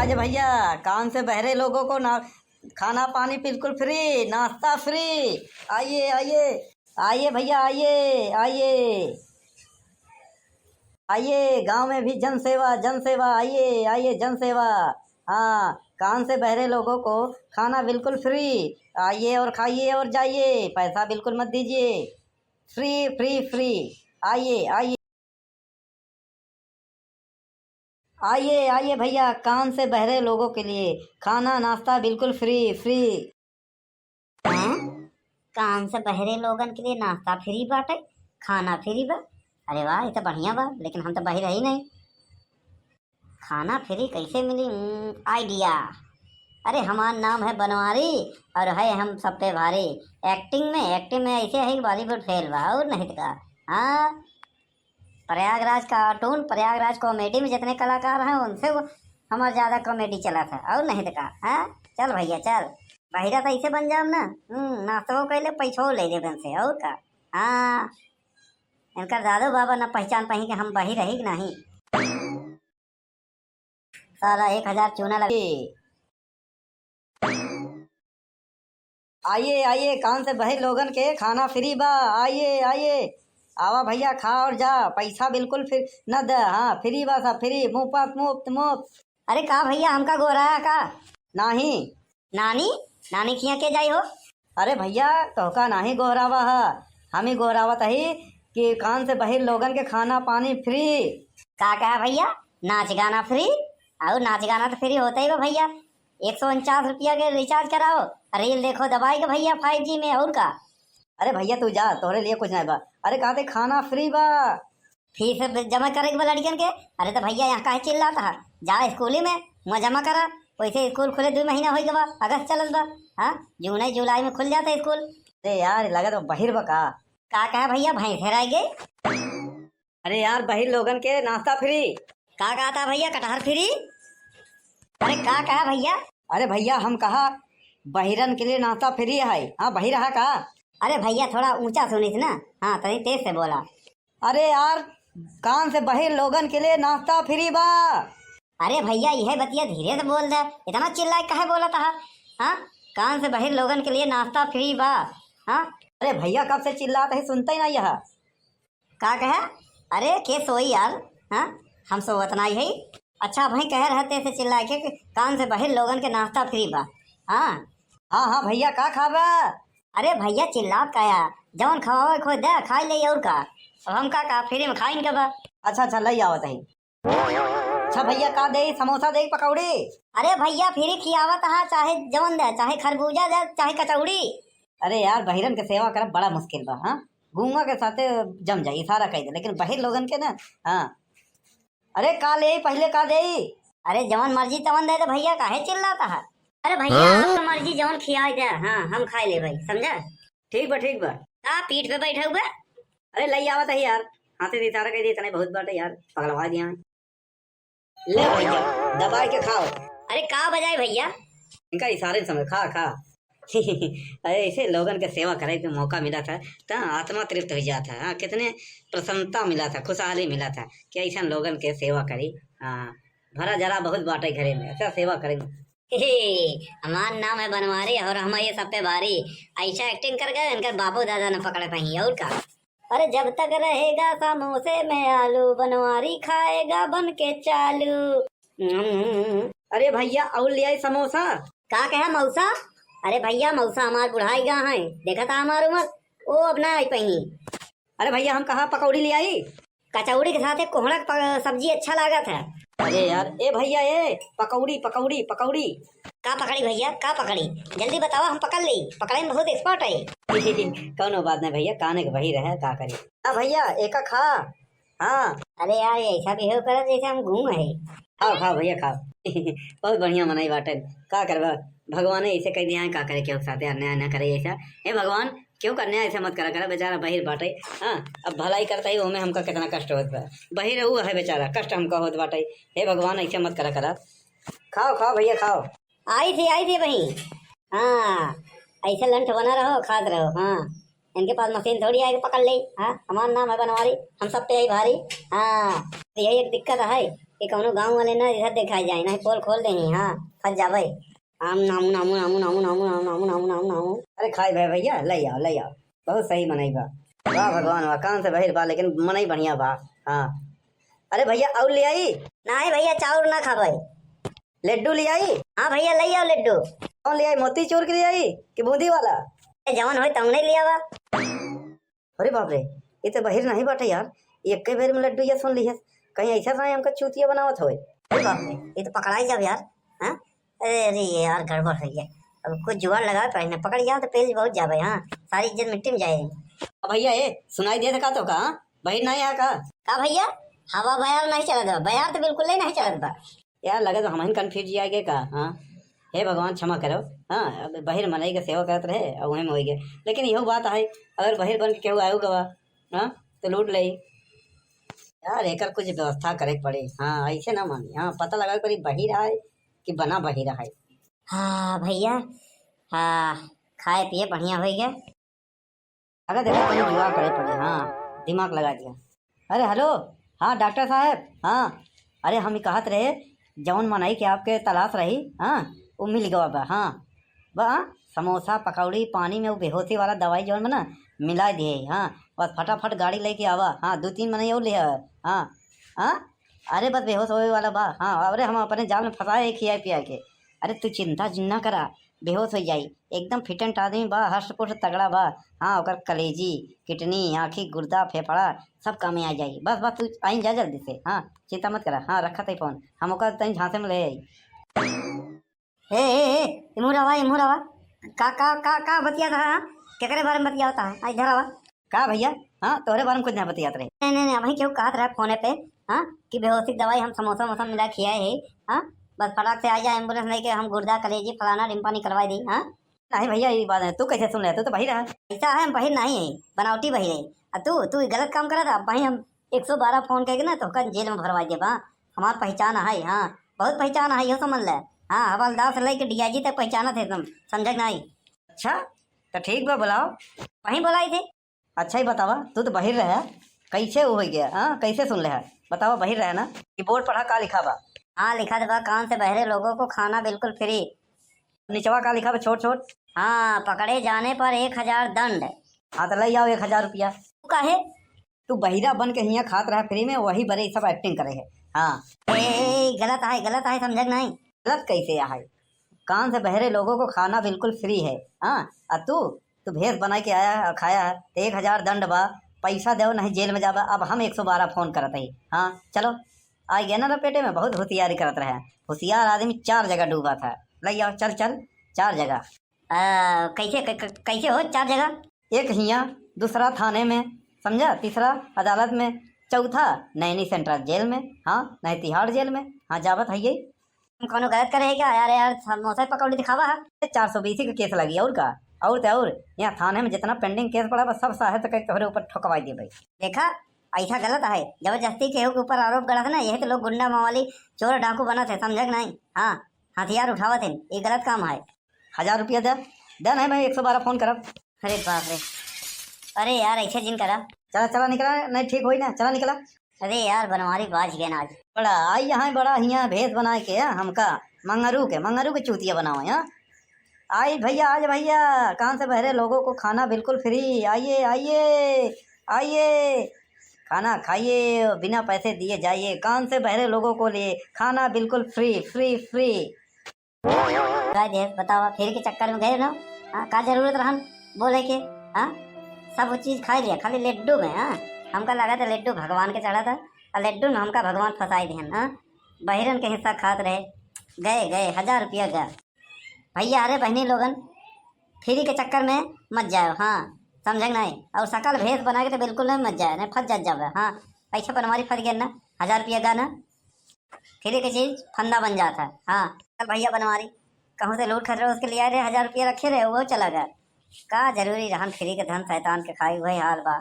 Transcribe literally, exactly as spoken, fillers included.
आज भैया, कान से बहरे लोगों को ना, खाना पानी बिल्कुल फ्री, नाश्ता फ्री। आइए, आइए, आइए भैया, आइए, आइए, आइए। गांव में भी जन सेवा, जन सेवा, आइए, आइए, जन सेवा। हाँ, कान से बहरे लोगों को खाना बिल्कुल फ्री। आइए और खाइए और जाइए, पैसा बिल्कुल मत दीजिए। फ्री, फ्री, फ्री। आइए, आइए। आइए, आइए भैया, कान से बहरे लोगों के लिए खाना नाश्ता बिल्कुल फ्री, फ्री। हैं? कान से बहरे लोगन के लिए नाश्ता फ्री बाटे, खाना फ्री बा? अरे वाह, ये तो बढ़िया बा, लेकिन हम तो बहिर ही नहीं। खाना फ्री कैसे मिली? हम्म, आइडिया। अरे, हमार नाम है बनवारी और है हम सब पे भारी। एक्टिंग में, एक्टिंग में ऐसे है कि बॉलीवुड फेल बा, और नहीं तो का। हाँ, प्रयागराज कार्टून, प्रयागराज कॉमेडी में जितने कलाकार हैं, उनसे वो हमार ज्यादा कॉमेडी चला था, और नहीं तो का। हाँ, चल भैया, चल। बहिरा तो ऐसे बन जाओ ना। हम्म, नाश्तो कैले, पैसो ले लेबे से, और का। हाँ, इनकर दादू बाबा ना पहचान पाई कि हम बहिर ही कि नहीं। साला एक हजार चूना लगे। आइए, आइए, कान से बहिर लोगन के खाना फ्री बा। आइए, आइए, आवा भैया, खा और जा, पैसा बिल्कुल फ्री न द। हाँ, फ्री बा सब, फ्री, मुफ्त, मुफ्त, मुफ्त। अरे का भैया, हमका गोहराया का? नाही। नानी? नानी किहाँ के जाई हो? अरे भैया, तोहका नाही गोहरावा ह, हम ही गोहरावत ही कि कान से बहिर लोगन के खाना पानी फ्री। का कहा भैया, नाच गाना फ्री? और नाच गाना तो फ्री होता ही बा भैया। एक सौ उनचास रुपया के रिचार्ज कराओ, रील देखो दबाई के भैया फाइव जी में, और का। अरे भैया, तू जा, तोहरे लिए कुछ नहीं बा। अरे, कहते खाना फ्री बा। फीस जमा करे के बा लड़कियन के। अरे तो भैया, यहाँ काहे चिल्लात ह? जा स्कूली में, वहाँ जमा करा। वैसे स्कूल खुले दो महीना हो गवा, अगस्त चलत बा। हाँ, जून जुलाई में खुल जाता स्कूल। अरे यार, लगत बा बहिर बा का? का कहा भैया, भैंस हेराई गई? अरे यार, बहिर लोगन के नाश्ता फ्री। का कहता भैया, कटहर फ्री? अरे का कहा भैया? अरे भैया, हम कहा बहिरन के लिए नाश्ता फ्री है। हाँ, बहिर रहा का? अरे भैया, थोड़ा ऊंचा सुनिस ना। हाँ, तनी तेज से बोला। अरे यार, कान से बहिर लोगन के लिए नाश्ता फ्री बा। अरे भैया, यह बतिया धीरे से बोल दे, इतना चिल्ला के काहे बोलत ह? हाँ, कान से बहिर लोगन के लिए नाश्ता फ्री बा। हाँ, अरे भैया, कब से चिल्लात ही, सुनते ही नहीं यह। का कहे? अरे के सोई यार, हाँ, हम सोवत नाई है। अच्छा, भाई कह रहे थे से चिल्ला के कि कान से बहिर लोगन के नाश्ता फ्री बा। हाँ, हाँ, हाँ भैया, का खाबा? अरे भैया, चिल्लात का यार, जवन खवावे खोज दे, खाई ले और का। अब हम का, का फ्री में खाइन के बा। अच्छा, अच्छा, लई आवत है। अच्छा भैया, का दे, समोसा दे, पकौड़ी? अरे भैया, फ्री खियावत हा, चाहे जवन दे, चाहे खरबूजा दे, चाहे कचौड़ी। अरे यार, बहिरन के सेवा करब बड़ा मुश्किल बा, हाँ? गूंगा के साथे जम जाई, इशारा कह दे, लेकिन बहिर लोगन के ना, हाँ। अरे का ले, पहले का दे? अरे जवन मर्जी तवन दे दे भैया, काहे चिल्लात हा? अरे भैया, हाँ? आपका मर्जी जवन खियाई दे, हाँ, हम खाई ले भाई, समझा? ठीक बा, ठीक बा। का पीठ पे बैठा हुआ? अरे लई आवत है यार, हाथे से इशारा कह दे, इतना ही बहुत बात है यार, पगलवा दिया। ले भैया, दबाई के खाओ। अरे का बजाए भैया? इनका इशारे से समझ, खा, खा। अरे ऐसे लोगन के सेवा करे के मौका मिला था, त आत्मा तृप्त हो जाता है। हाँ, कितने प्रसन्नता मिला था, खुशहाली मिला था कि ऐसा लोगन के सेवा करी। हाँ, भरा जरा बहुत बाटे घरे में, ऐसा सेवा करेंगे। हे, हमार नाम है बनवारी और हम ये सब पे भारी। ऐसा एक्टिंग कर गए, इनकर बापू दादा न पकड़ पाई, और का। अरे जब तक रहेगा समोसे में आलू, बनवारी खाएगा बन के चालू। अरे भैया, और ले आई समोसा। का कहा मौसा? अरे भैया, मौसा हमार बुढ़ाई गा हैं, देखा था हमार उम्र, ओ अब ना आई पाई। अरे भैया, हम कहा पकौड़ी ले आई। कचौड़ी के साथ एक कोहड़ा के प-, सब्जी अच्छा लागत है। अरे यार, ए भैया, ए पकौड़ी, पकौड़ी, पकौड़ी। का पकड़ी भैया, का पकड़ी? जल्दी बतावा, हम पकड़ ली। पकड़े में बहुत एक्सपर्ट है। कौनो बात नहीं भैया, काने के वही रहे, का करी। हाँ भैया, एका खा। हाँ। अरे यार, ये ऐसा बिहेव करत जैसे हम घूम है। खाओ, खाओ भैया, खाओ। बहुत बढ़िया मनई बाटे। का करबा, भगवान ऐसे कह दिया है, का करे, क्यों साथे अन्याय ना करे ऐसा। हे भगवान, क्यों का अन्याय ऐसे मत करा करा, बेचारा बहिर बाटे। हाँ, अब भलाई करता ही, ओमे हमका कितना कष्ट होत बा। बहिर ऊ है बेचारा, कष्ट हमका होत बाटे। हे भगवान, ऐसे मत करा करा। खाओ, खाओ भैया, खाओ। आई थी, आई थी बहिन। हाँ, ऐसे लंठ बना रहो, खात रहो। हाँ, इनके पास मशीन थोड़ी आए कि पकड़ ले। हाँ, हमार नाम है बनवारी, हम सब पे आई भारी। हाँ, यही एक दिक्कत है। कि कौनो गाँव वाले ना इधर देखा जाए, नहीं पोल खोल देही, हाँ, फंस जाबे। आम नामू, नामू, नामू। अरे खाई भाई भैया, ले आओ, ले आओ। बहुत सही मनई बा। वाह भगवान वाह, कान से बहिर बा, लेकिन मनई बढ़िया बा। हाँ। अरे भैया, और ले आई? नहीं भैया, चाउर ना खाबे। लड्डू ले आई? हाँ भैया, ले आओ लड्डू। कौन ले आई, मोतीचूर के ले आई कि बूंदी वाला? ए, जवन होई तौने ले आवा। अरे बाप रे, ये तो बहिर नहीं बाटे यार, ये एक बेर में लड्डू ये सुन लिहस। कहीं ऐसा तो नहीं हमका चूतिया बनावत होए। अरे बाप रे, ये तो पकड़ाई जाब यार। हाँ? अरे, अरे यार, गड़बड़ हो गया। अब कुछ जुगाड़ लगावे पड़े ना, पकड़ जाओ तो पेल बहुत जाबे। हाँ, सारी इज्जत मिट्टी में जाए। अब भैया, ए, सुनाई देत का तो का? हाँ? बहिर नहीं आ का? का भैया? हवा बयार नहीं चलत बा, बयार तो बिल्कुल ही नहीं चलत बा। यार, लगत बा हमहिन confuse आ गए का? हाँ, हे भगवान, क्षमा करो। हाँ, अब बहिर मनई के सेवा करत रहे, अब वहीं में हो गए। लेकिन यहो बात है, अगर बहिर बन के केहू आयो गवा, हाँ, तो लूट ले। यार, एकर कुछ व्यवस्था करे के पड़े। हाँ, ऐसे ना मानी। हाँ, पता लगा के पड़ी, बहिर आए कि बना बहिर आए। हाँ भैया, हाँ, खाए पिए बढ़िया हो गया। अगर देखो, कहीं जुगाड़ करे पड़े। हाँ, दिमाग लगा दिया। अरे हेलो, हाँ डॉक्टर साहब, हाँ, अरे हम ई कहत रहे, जौन मनई के आपके तलाश रही, हाँ, वो मिल गवा बा। हाँ, बा, समोसा पकौड़ी पानी में वो बेहोशी वाला दवाई जौन बा ना, मिला दिए। हाँ, बस फटाफट गाड़ी लेके आवा। हाँ, दो तीन मनई और ले आवा। हाँ, हाँ, अरे बस बेहोश होए वाला बा। हाँ, अरे हम अपने जाल में फंसाए है खियाए पियाए के। अरे तू चिंता जिन्ना करा, बेहोश हो जाई। एकदम fit and आदमी बा, हष्ट पुष्ट तगड़ा बा। हाँ, ओकर कलेजी, किडनी, आँखी, गुर्दा, फेफड़ा सब काम में आ जाई। बस, बस तू आई जा जल्दी से। हाँ, चिंता मत करा। हाँ, रखा तई फोन, हम ओकर तनी झांसे में ले आई। ए, ए, ए, इमुर आवा, इमुर आवा। का, का, का, का बतियात रहा, हाँ? केकरे बारे में बतियात रहा? आ, इधर आवा। का भैया? हाँ, तोहरे बारे में कुछ ना बतियात रहे। नहीं, नहीं, नहीं, अबहीं केहू कहत रहा फोने पे, हाँ, कि बेहोशी दवाई हम समोसा वमोसा मिला खियाए है, हाँ? बस फटाक से आ जा, ambulance लेके हम गुर्दा, कलेजी, फलाना, ढिमका निकलवाई दी, हाँ? नहीं भैया, ये बात है, तू कैसे सुन ले? तू तो बहिर है। ऐसा है, हम बहिर नहीं है, बनावटी बहिर है। आ तू, तू ये गलत काम करत है। अब भाई हम एक सौ बारह फोन करके ना तोहका जेल में भरवा देबा। हमार पहचान है, हाँ, बहुत पहचान है, यो समझ ले। हाँ, हवलदार से लेके D I G तक पहचानत है तुम, समझे कि नहीं? अच्छा, तो ठीक बा, बुलाओ। वहीं बुलाई थे। अच्छा ही बतावा, तू तो बहिर रहे, कैसे वो हो गया? हाँ, कैसे सुन ले है? बतावा, बहिर रहे ना? ये बोर्ड पढ़ा, का लिखा बा? हाँ, लिखा तो बा, कान से बहरे लोगों को खाना बिल्कुल फ्री। निचवा का लिखा बा, छोट छोट? हाँ, पकड़े जाने पर एक हजार दंड। हाँ, तो ले आओ एक हजार रुपया। तू काहे? तू बहिरा बन के हियाँ खात रहा फ्री में, वही बरे ई सब एक्टिंग करे है। हाँ। ए, ए, ए, गलत है, गलत है, समझे कि नहीं? गलत कैसे है? कान से बहरे लोगों को खाना बिल्कुल फ्री है। हाँ, आ तू, तू भेष बनाए के आया है और खाया है, तो एक हजार दंड बा, पैसा देव नहीं जेल में जाबा। अब हम एक सौ बारह फोन करत ही। हाँ, चलो, आ गया ना लपेटे में, बहुत होशियारी करत रहे। होशियार आदमी चार जगह डूबा था। ले आओ, चल, चल, चार जगह। आ, कैसे, कै-, कै-, कैसे हो चार जगह? एक हियाँ, दूसरा थाने में, समझा, तीसरा अदालत में, चौथा नैनी सेंट्रल जेल में, हाँ, नहीं तिहाड़ जेल में, हाँ, जावत है ये। हम कौनो गलत करे है क्या? यार, यार, समोसा पकौड़ी दिखावा है। चार सौ बीस का केस लगी, और का? और तो और, यहाँ थाने में जितना pending केस पड़ा बा, सब साहे तक तोहरे ऊपर ठोकवाई दे भाई। देखा, ऐसा गलत है, जबरदस्ती केहू के ऊपर आरोप गढ़त ना, यही तो लोग गुंडा मवाली, चोर डाकू बनत है, समझे कि नहीं? हाँ, हथियार उठावत है, ये गलत काम है। हजार रुपया दे, दे नहीं मैं एक सौ बारह फोन करब। अरे बाप रे, अरे यार ऐसे जिन करा। चला चला निकला, नहीं ठीक होई ना, चला निकला। अरे यार बनवारी बाज गए ना आज। बड़ा आई यहाँ बड़ा हियाँ भेष बनाए के हमका मंगरू के, मंगरू के चूतिया बनावे यहाँ। आई भैया, आज भैया, कान से बहरे लोगों को खाना बिल्कुल फ्री। आइए, आइए, आइए, खाना खाइए, बिना पैसे दिए जाइए। कान से बहरे लोगों को लिए खाना बिल्कुल फ्री, फ्री, फ्री। गाय दे, बतावा, फ्री के चक्कर में गए ना? हाँ, का जरूरत रहन बोले के? हाँ, सब चीज खाई लिया, खाली लड्डू में। हाँ, हमका लगा था लड्डू भगवान के चढ़ा था, और लड्डू में हमका भगवान फंसाई दिहन। हाँ, बहिरन के हिस्सा खात रहे, गए, गए, हजार रुपया गया। भैया, अरे बहनी लोगन, फ्री के चक्कर में मत जाओ, हाँ, समझे कि नहीं? और सकल भेष बना के तो बिल्कुल नहीं मत जाओ, नहीं फंस जात जावे। हाँ, पैसा पर हमारी फंस गए ना, हजार रुपया गया ना, फ्री के चीज फंदा बन जाता है। हाँ, चल भैया बनवारी, कहूँ से लूट खतरे उसके लिए आए रहे, हजार रुपया रखे रहे, वो चला गया। का जरूरी रहन फ्री के धन शैतान के खाई, वही हाल बा।